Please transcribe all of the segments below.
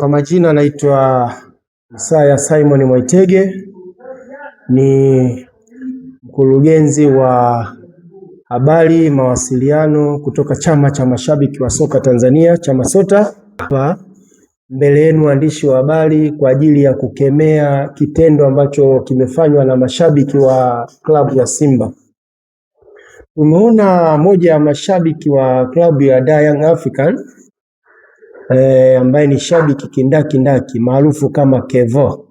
Kwa majina naitwa Isaya Simon Mwaitege, ni mkurugenzi wa habari mawasiliano kutoka Chama cha Mashabiki wa Soka Tanzania, Chama SOTA. Hapa mbele yenu waandishi wa habari kwa ajili ya kukemea kitendo ambacho kimefanywa na mashabiki wa klabu ya Simba. Tumeona moja ya mashabiki wa klabu ya Da Young African ambaye ni shabiki kindakindaki maarufu kama Kevo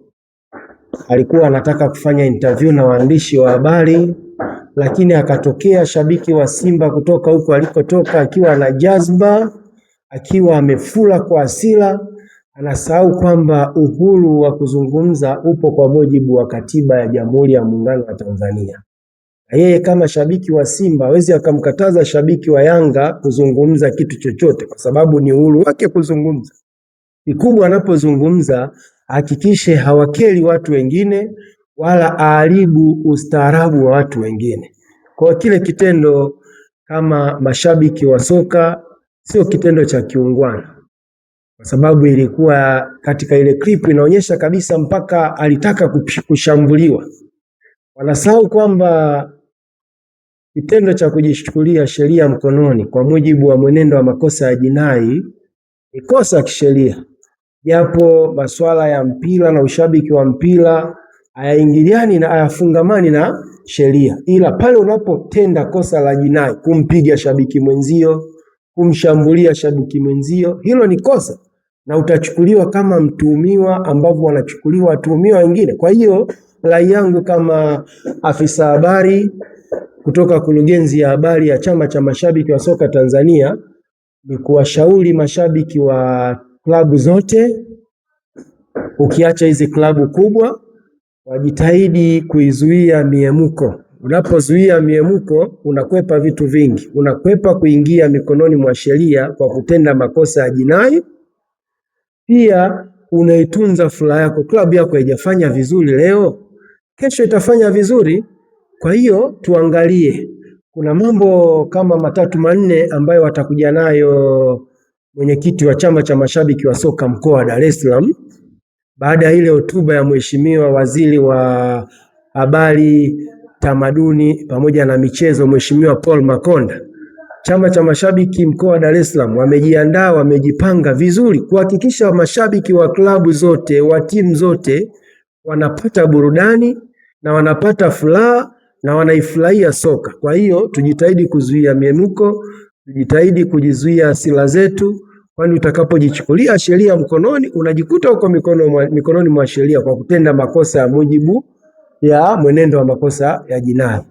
alikuwa anataka kufanya interview na waandishi wa habari, lakini akatokea shabiki wa Simba kutoka huko alikotoka akiwa na jazba, akiwa amefura kwa hasira, anasahau kwamba uhuru wa kuzungumza upo kwa mujibu wa katiba ya Jamhuri ya Muungano wa Tanzania. Na yeye kama shabiki wa Simba hawezi akamkataza shabiki wa Yanga kuzungumza kitu chochote, kwa sababu ni uhuru wake kuzungumza. Kikubwa anapozungumza hakikishe hawakeli watu wengine wala aharibu ustaarabu wa watu wengine. Kwa kile kitendo kama mashabiki wa soka sio kitendo cha kiungwana, kwa sababu ilikuwa katika ile clip inaonyesha kabisa mpaka alitaka kushambuliwa. Wanasahau kwamba kitendo cha kujichukulia sheria mkononi kwa mujibu wa mwenendo wa makosa ya jinai ni kosa kisheria, japo masuala ya mpira na ushabiki wa mpira hayaingiliani na hayafungamani na sheria, ila pale unapotenda kosa la jinai, kumpiga shabiki mwenzio, kumshambulia shabiki mwenzio, hilo ni kosa na utachukuliwa kama mtuhumiwa ambavyo wanachukuliwa watuhumiwa wengine. Kwa hiyo rai yangu kama afisa habari kutoka kurugenzi ya habari ya Chama cha Mashabiki wa Soka Tanzania ni kuwashauri mashabiki wa klabu zote, ukiacha hizi klabu kubwa, wajitahidi kuizuia miemuko. Unapozuia miemuko, unakwepa vitu vingi. Unakwepa kuingia mikononi mwa sheria kwa kutenda makosa ya jinai. Pia unaitunza furaha yako. Klabu yako haijafanya vizuri leo, kesho itafanya vizuri. Kwa hiyo tuangalie, kuna mambo kama matatu manne ambayo watakuja nayo mwenyekiti wa Chama cha Mashabiki wa Soka mkoa wa Dar es Salaam baada ya ile hotuba ya Mheshimiwa Waziri wa Habari, Tamaduni pamoja na Michezo, Mheshimiwa Paul Makonda. Chama cha Mashabiki mkoa wa Dar es Salaam wamejiandaa, wamejipanga vizuri kuhakikisha mashabiki wa klabu zote wa timu zote wanapata burudani na wanapata furaha na wanaifurahia soka. Kwa hiyo tujitahidi kuzuia miemuko, tujitahidi kujizuia hasira zetu, kwani utakapojichukulia sheria mkononi unajikuta uko mikononi mwa sheria kwa kutenda makosa ya mujibu ya mwenendo wa makosa ya jinai.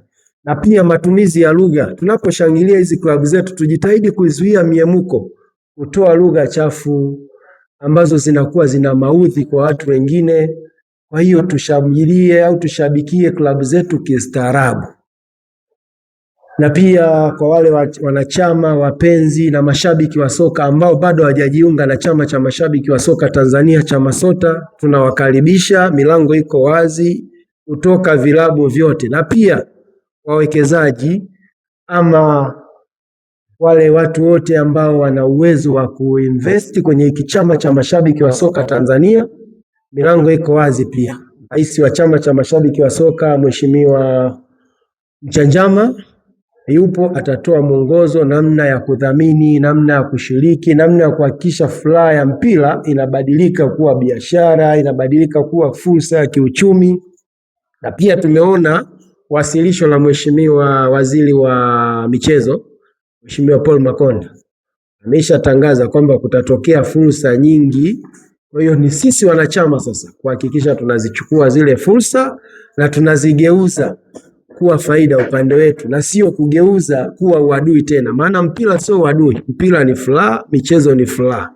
Na pia matumizi ya lugha, tunaposhangilia hizi klabu zetu tujitahidi kuzuia miemuko, kutoa lugha chafu ambazo zinakuwa zina maudhi kwa watu wengine. Kwa hiyo tushangilie au tushabikie klabu zetu kistaarabu. Na pia kwa wale wanachama wapenzi na mashabiki wa soka ambao bado hawajajiunga na Chama cha Mashabiki wa Soka Tanzania, Chama SOTA, tunawakaribisha. Milango iko wazi kutoka vilabu vyote, na pia wawekezaji ama wale watu wote ambao wana uwezo wa kuinvest kwenye hiki Chama cha Mashabiki wa Soka Tanzania, milango iko wazi. Pia Rais wa Chama cha Mashabiki wa Soka Mheshimiwa Mchanjama yupo, atatoa mwongozo namna ya kudhamini, namna ya kushiriki, namna ya kuhakikisha furaha ya mpira inabadilika kuwa biashara, inabadilika kuwa fursa ya kiuchumi. Na pia tumeona wasilisho la Mheshimiwa Waziri wa Michezo, Mheshimiwa Paul Makonda ameshatangaza kwamba kutatokea fursa nyingi. Kwa hiyo ni sisi wanachama sasa kuhakikisha tunazichukua zile fursa na tunazigeuza kuwa faida upande wetu na sio kugeuza kuwa uadui tena, maana mpira sio uadui. Mpira ni furaha, michezo ni furaha.